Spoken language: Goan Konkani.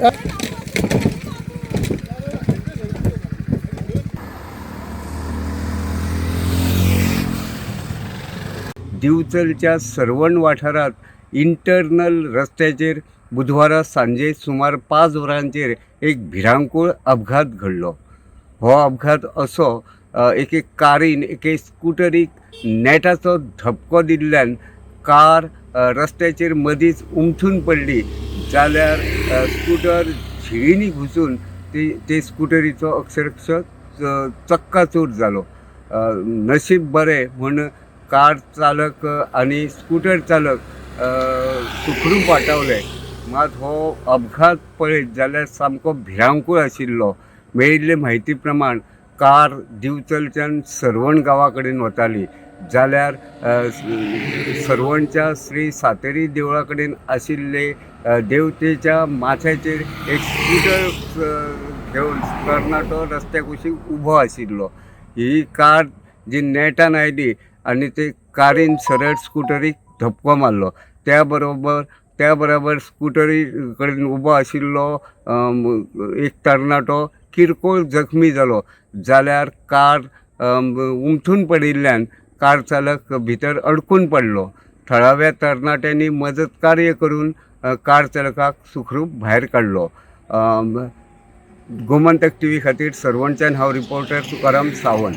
दिवचलच्या सर्वण वाठारांत इंटरनल रस्त्याचेर बुधवारा सांजे सुमार 5 वरांचेर एक भिरांकूळ अपघात घडलो. हो अपघात असो, एके कारीन एके स्कुटरीक नेटाचो धपको दिल्ल्यान कार रस्त्याचेर मदींच उमथून पडली, जाल्यार स्कुटर झिळींनी घुसून ती ते स्कुटरीचो अक्षरश चक्काचूर जालो. नशीब बरें म्हूण कार चालक आनी स्कुटर चालक सुखरूप वाटावले. मात हो अपघात पळयत जाल्यार सामको भिरांकूळ आशिल्लो. मेळिल्ले म्हायती प्रमाण कार दिवचलच्यान सर्वण गांवा कडेन वताली, जाल्यार सर्वणच्या श्री सातेरी देवळा कडेन आशिल्ले देवतेच्या माथ्याचेर एक स्कुटर घेवन तरणाटो रस्त्या कुशीक उबो आशिल्लो. ही कार जी नेटान आयली आनी ते कारीन सरळ स्कुटरीक धपको मारलो. त्या बरोबर स्कुटरी कडेन उबो आशिल्लो एक तरणाटो किरकोळ जखमी जालो, जाल्यार कार उमथून पडिल्ल्यान कार चालक भितर अडकून पडलो. थळाव्या तरणाट्यांनी मजत कार्य करून कार चालकाक सुखरूप भायर काडलो. गोमंतक टीव्ही खातीर सर्वणच्यान हांव रिपोर्टर तुकाराम सावंत.